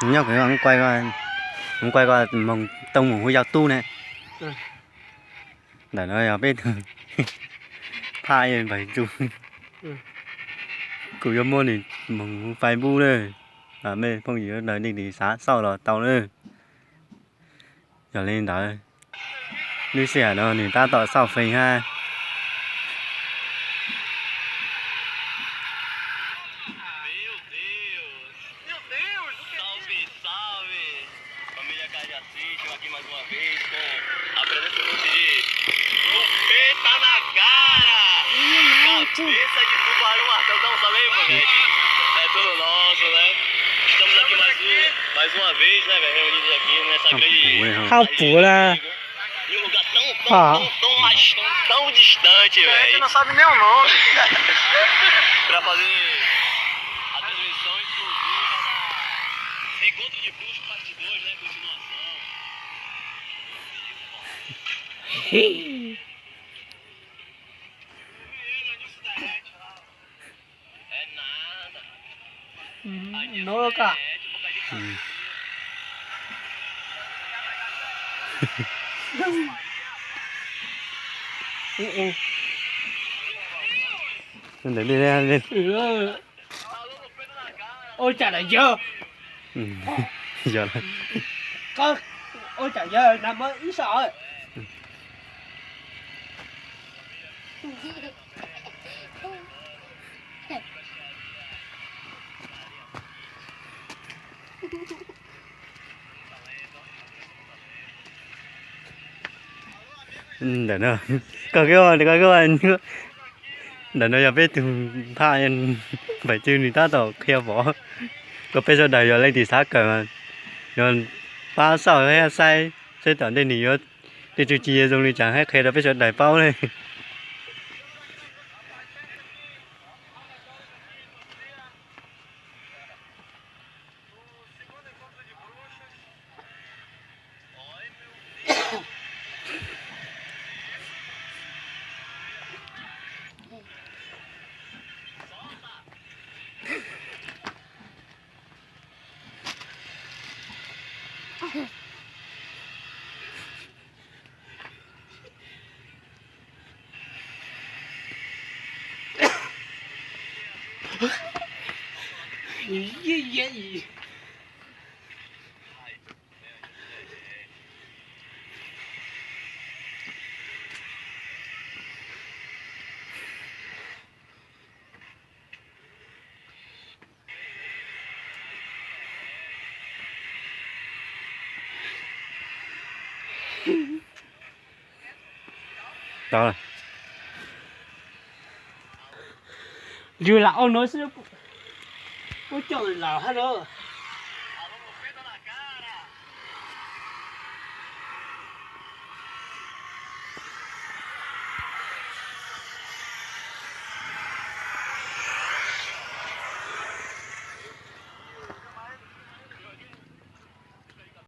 Nyob, kuv kuaj koj moog tau moog hu yau tub ne. Ntawm no yog peb tug phaj npawg Tsu. Kuv yuav muab nws moog hu Facebook na. Mej phooj ywg sawv daws leej twg xav xauj los tau na. Yog li ntawd, lub sij hawm no nws tab tom xauj feem hab. Hauv puv na. Ua cas yawg, ua cas yawg na muab ib sab. Ntawm no, koj, koj, ntawm no yog peb tug phaj npawg Tsu nws tab tom qhia pom. Koj peb sawv daws yog leej twg xav kawm, yog pab xauj saib, saib tom ntej nws yuav tej txuj ci zoo li cas hab qhia rau peb sawv daws paub ne. Yog lam ua no xwb, puab coj lam hab na.